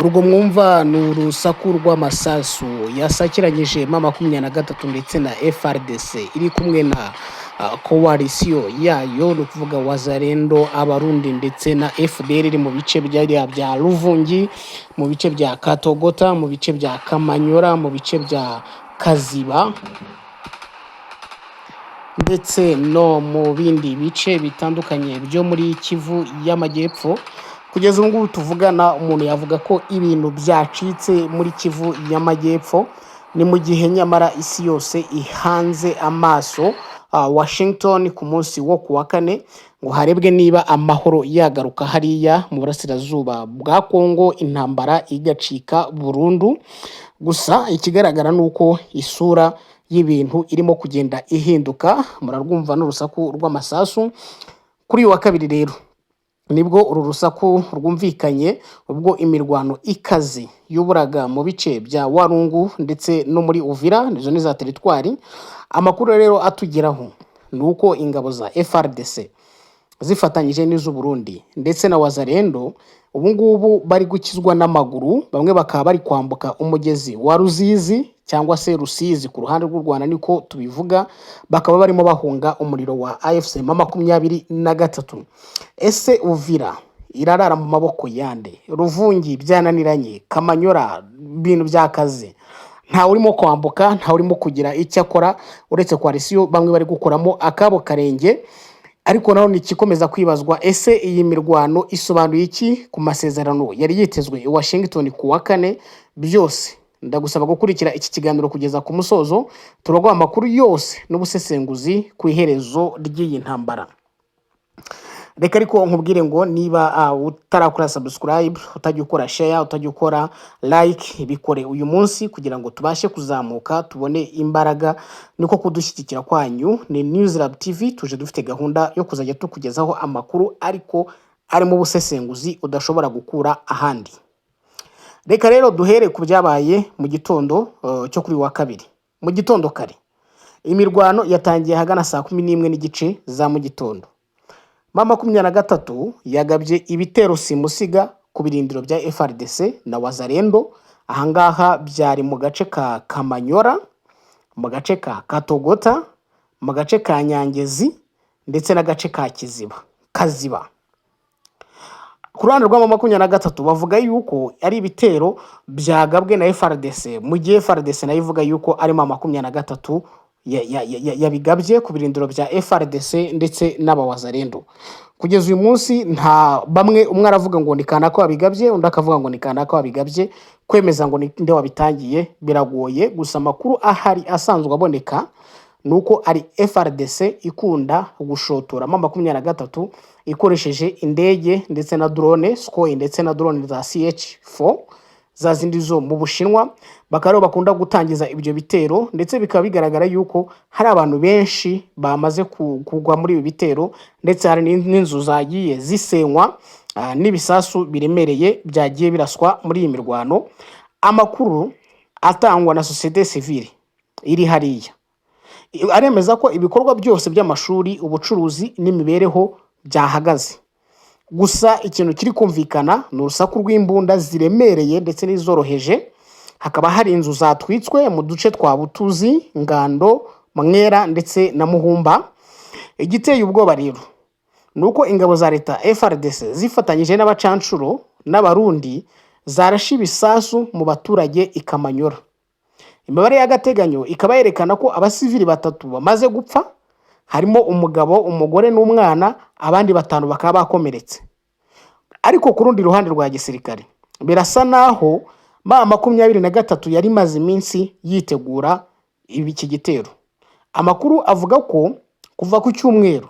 Urwo mwumva ni urusaku rw'amasasu yasakiranyije M23 ndetse na FARDC iri kumwe na coalition yayo, ni ukuvuga Wazalendo, Abarundi ndetse na FDL, iri mu bice byariya bya Ruvungi, mu bice bya Katogota, mu bice bya Kamanyora, mu bice bya Kaziba ndetse no mu bindi bice bitandukanye byo muri Kivu y'Amajyepfo. Kugeza ubu ngubu tuvugana, umuntu yavuga ko ibintu byacitse muri Kivu y'Amajyepfo. Ni mu gihe nyamara isi yose ihanze amaso Washington ku munsi wo ku wa kane ngo harebwe niba amahoro yagaruka hariya mu burasirazuba bwa Kongo, intambara igacika burundu. Gusa ikigaragara ni uko isura y'ibintu irimo kugenda ihinduka. Murarwumva n'urusaku rw'amasasu. Kuri uyu wa kabiri rero nibwo uru rusaku rwumvikanye, ubwo imirwano ikaze yuburaga mu bice bya Warungu ndetse no muri Uvira, izo ni za teritwari. Amakuru rero atugeraho ni uko ingabo za FARDC zifatanyije n'iz'u Burundi ndetse na Wazalendo ubu ngubu bari gukizwa n'amaguru, bamwe bakaba bari kwambuka umugezi wa Ruzizi cyangwa se Rusizi ku ruhande rw'u Rwanda niko tubivuga, bakaba barimo bahunga umuriro wa AFC M23. Ese Uvira irarara mu maboko yande? Ruvungi byananiranye, Kamanyora ibintu byakaze, ntawe urimo kwambuka, ntawe urimo kugira icyo akora uretse coalition bamwe bari gukuramo akabo karenge. Ariko nanone ikikomeza kwibazwa, ese iyi mirwano isobanuye iki ku masezerano yari yitezwe i Washington ku wa kane? Byose ndagusaba gukurikira iki kiganiro kugeza ku musozo, turaguha amakuru yose n'ubusesenguzi ku iherezo ry'iyi ntambara. Reka ariko nkubwire ngo niba utarakora subscribe, utajya ukora share, utajya ukora like, bikore uyu munsi kugira ngo tubashe kuzamuka, tubone imbaraga, niko kudushyigikira kwanyu. Ni News Lab TV, tuje dufite gahunda yo kuzajya tukugezaho amakuru ariko arimo ubusesenguzi udashobora gukura ahandi. Reka rero duhere ku byabaye mu gitondo cyo kuri wa kabiri. Mu gitondo kare imirwano yatangiye ahagana saa 11:30 za mu gitondo. M23 yagabye ibitero simusiga ku birindiro bya FARDC na Wazalendo. Ahangaha byari mu gace ka Kamanyora, mu gace ka Katogota, mu gace ka Nyangezi ndetse n'agace ka Kiziba Kaziba. Ku ruhande rwa M23 bavuga yuko ari ibitero byagabwe na FARDC, mu gihe FARDC nayo ivuga yuko ari M23 yabigabye ku birindiro bya FARDC ndetse n'abawazalendo. Kugeza uyu munsi nta bamwe, umwe aravuga ngo ni kanaka wabigabye, undi akavuga ngo ni kanaka wabigabye. Kwemeza ngo ninde wabitangiye biragoye. Gusa amakuru ahari asanzwe aboneka ni uko ari FARDC ikunda gushotora M23 ikoresheje indege ndetse na drone Sukhoi ndetse na drone za CH4, za zindi zo mu Bushinwa, bakaba aribo bakunda gutangiza ibyo bitero. Ndetse bikaba bigaragara yuko hari abantu benshi bamaze kugwa muri ibi bitero, ndetse hari n'inzu zagiye zisenywa n'ibisasu biremereye byagiye biraswa muri iyi mirwano. Amakuru atangwa na sosiyete sivile iri hariya aremeza ko ibikorwa byose by'amashuri, ubucuruzi n'imibereho byahagaze. Gusa ikintu kiri kumvikana ni urusaku rw'imbunda ziremereye ndetse n'izoroheje. Hakaba hari inzu zatwitswe mu duce twa Butuzi, Ngando, Mwera ndetse na Muhumba. Igiteye ubwoba rero ni uko ingabo za leta FARDC zifatanyije n'abacanshuro n'Abarundi zarashe ibisasu mu baturage i Kamanyora. Imibare y'agateganyo ikaba yerekana ko abasivili batatu bamaze gupfa, harimo umugabo, umugore n'umwana, abandi batanu bakaba bakomeretse. Ariko ku rundi ruhande rwa gisirikare birasa naho M23 yari imaze iminsi yitegura iki gitero. Amakuru avuga ko kuva ku cyumweru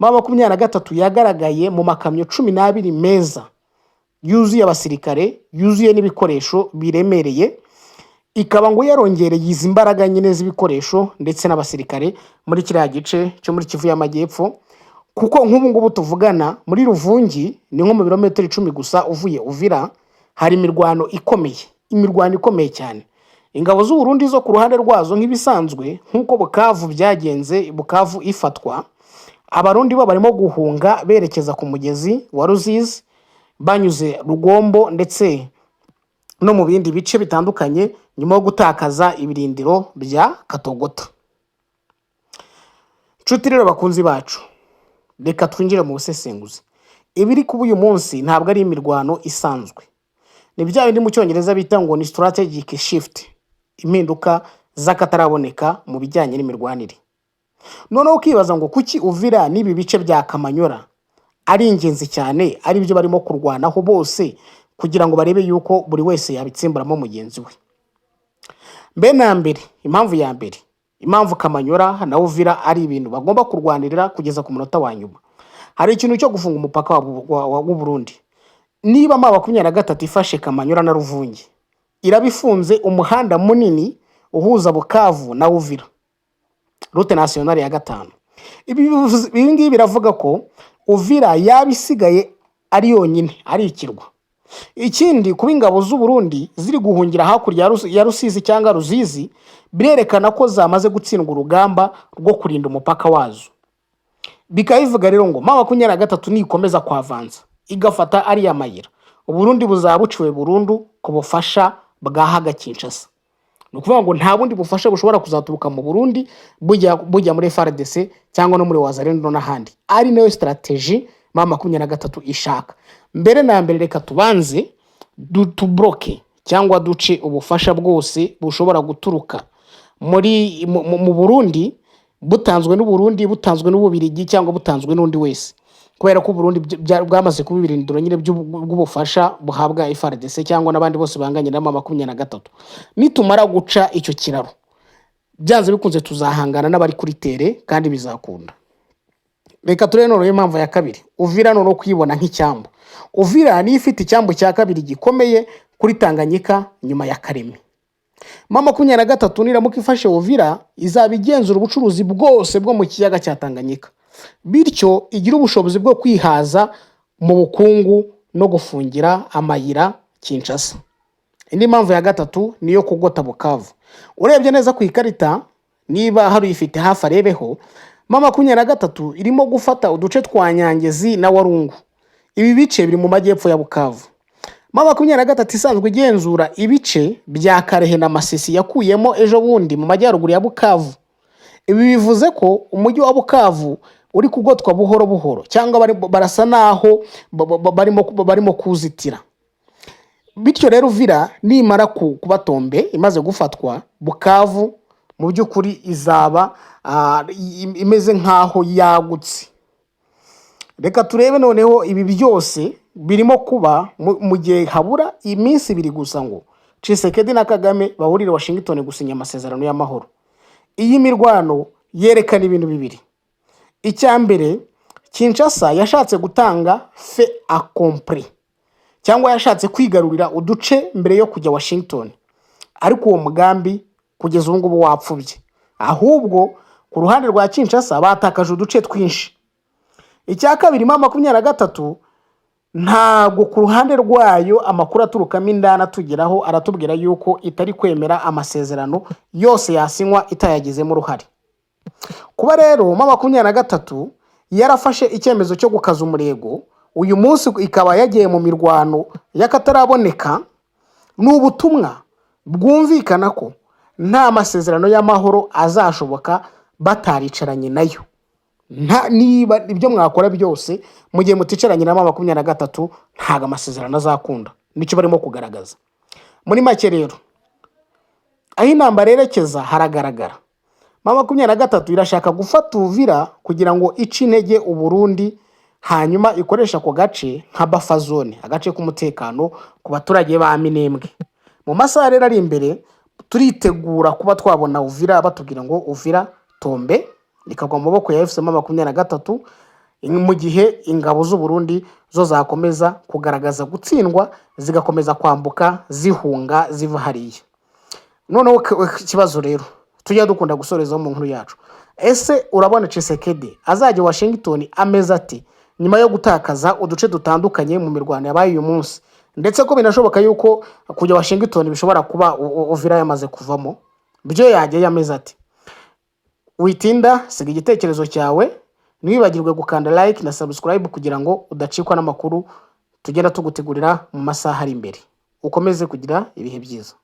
M23 yagaragaye mu makamyo 12 meza yuzuye abasirikare, yuzuye n'ibikoresho biremereye, ikaba ngo yarongereye izi mbaraga nyine z'ibikoresho ndetse n'abasirikare muri kiriya gice cyo muri Kivu y'Amajyepfo. Kuko nk'ubu ngubu tuvugana, muri Ruvungi, ni nko mu birometero 10 gusa uvuye Uvira, hari imirwano ikomeye, imirwano ikomeye cyane. Ingabo z'u Burundi zo ku ruhande rwazo, nk'ibisanzwe, nk'uko Bukavu byagenze, Bukavu ifatwa, Abarundi bo barimo guhunga berekeza ku mugezi wa Ruzizi, banyuze Rugombo ndetse no mu bindi bice bitandukanye, nyuma yo gutakaza ibirindiro bya Katogota. Nshuti rero bakunzi bacu, reka twinjire mu busesenguzi. Ibiri kuba uyu munsi ntabwo ari imirwano isanzwe, ni bya bindi mu Cyongereza bita ngo ni strategic shift, impinduka z'akataraboneka mu bijyanye n'imirwanire. Noneho ukibaza ngo kuki Uvira n'ibi bice bya Kamanyora ari ingenzi cyane, ari byo barimo kurwanaho bose kugira ngo barebe yuko buri wese yabitsimburamo mugenzi we? Mbe na mbere, impamvu ya mbere, impamvu Kamanyora na Uvira ari ibintu bagomba kurwanirira kugeza ku munota wa nyuma, hari ikintu cyo gufunga umupaka w'u Burundi. Niba M23 ifashe Kamanyora na Ruvungi, iraba ifunze umuhanda munini uhuza Bukavu na Uvira, route nationale ya 5. Ibi ngibi biravuga ko Uvira yaba isigaye ari yonyine, ari ikirwa. Ikindi, kuba ingabo z'u Burundi ziri guhungira hakurya ya Rusizi cyangwa Ruzizi, birerekana ko zamaze gutsindwa urugamba rwo kurinda umupaka wazo. Bikaba bivuga rero ngo M23 nikomeza kwavanza igafata ariya mayira, Uburundi buzaba buciwe burundu ku bufasha bwahaga Kinshasa. Ni ukuvuga ngo nta bundi bufasha bushobora kuzaturuka mu Burundi bujya muri FARDC cyangwa no muri Wazalendo n'ahandi, ari nayo strategy M23 ishaka. Mbere na mbere, reka tubanze tubloke cyangwa duce ubufasha bwose bushobora guturuka muri mu Burundi, butanzwe n'u Burundi, butanzwe n'Ububirigi cyangwa butanzwe n'undi wese, kubera ko Uburundi bwamaze kuba ibirindiro nyine bw'ubufasha buhabwa FARDC cyangwa n'abandi bose banganye na M23. Nitumara guca icyo kiraro, byanze bikunze tuzahangana n'abari kuri terrain kandi bizakunda. Reka turebe noneho impamvu ya kabiri. Uvira noneho kuyibona nk'icyambu. Uvira niyo ifite icyambu cya kabiri gikomeye kuri Tanganyika nyuma ya Karemi. M23 niramuka ifashe Uvira, izaba igenzura ubucuruzi bwose bwo mu kiyaga cya Tanganyika, bityo igira ubushobozi bwo kwihaza mu bukungu no gufungira amayira Kinshasa. Indi mpamvu ya gatatu ni iyo kugota Bukavu. Urebye neza ku ikarita, niba hari uyifite hafi arebeho, M23 irimo gufata uduce twa Nyangezi na Warungu. Ibi bice biri mu majyepfo ya Bukavu. M23 isanzwe igenzura ibice bya Karehe na Masisi yakuyemo ejo bundi mu majyaruguru ya Bukavu. Ibi bivuze ko umujyi wa Bukavu uri kugotwa buhoro buhoro, cyangwa barasa naho barimo kuwuzitira. Bityo rero Uvira nimara kuba tombé, imaze gufatwa, Bukavu mu by'ukuri izaba imeze nk'aho yagutse. Reka turebe noneho, ibi byose birimo kuba mu gihe habura iminsi 2 gusa ngo Tshisekedi na Kagame bahurire Washington gusinya amasezerano y'amahoro. Iyi mirwano yerekana ibintu bibiri. Icya mbere, Kinshasa yashatse gutanga fait accompli cyangwa yashatse kwigarurira uduce mbere yo kujya Washington, ariko uwo mugambi kugeza ubu ngubu wapfubye. Ahubwo ku ruhande rwa Kinshasa batakaje uduce twinshi. Icya kabiri, M23 ntabwo ku ruhande rwayo, amakuru aturukamo indani atugeraho aratubwira yuko itari kwemera amasezerano yose yasinywa itayagizemo uruhare. Kuba rero M23 yarafashe icyemezo cyo gukaza umurego uyu munsi, ikaba yagiye mu mirwano y'akataraboneka, ni ubutumwa bwumvikana ko nta masezerano y'amahoro azashoboka bataricaranye nayo. Nta niba ibyo mwakora byose, mu gihe muticaranye na M23, ntabwo amasezerano azakunda. Nicyo barimo kugaragaza. Muri make rero, aho intambara yerekeza haragaragara. M23 irashaka gufata Uvira kugira ngo ice intege Uburundi, hanyuma ikoresha ako gace nka buffer zone, agace k'umutekano ku baturage ba Minembwe. Mu masaha rero ari imbere, turitegura kuba twabona Uvira batubwira ngo Uvira tombé, ikagwa mu maboko ya AFC M23, mu gihe ingabo z'u Burundi zo zakomeza kugaragaza gutsindwa, zigakomeza kwambuka zihunga ziva hariya. Noneho ikibazo rero tujya dukunda gusorezaho mu nkuru yacu: ese urabona Tshisekedi azajya Washington ameze ati nyuma yo gutakaza uduce dutandukanye mu mirwano yabaye uyu munsi, ndetse ko binashoboka yuko kujya Washington bishobora kuba Uvira yamaze kuvamo, byo yajyayo ameze ati? Witinda, siga igitekerezo cyawe. Ntiwibagirwe gukanda like na subscribe kugira ngo udacikwa n'amakuru tugenda tugutegurira mu masaha ari imbere. Ukomeze kugira ibihe byiza.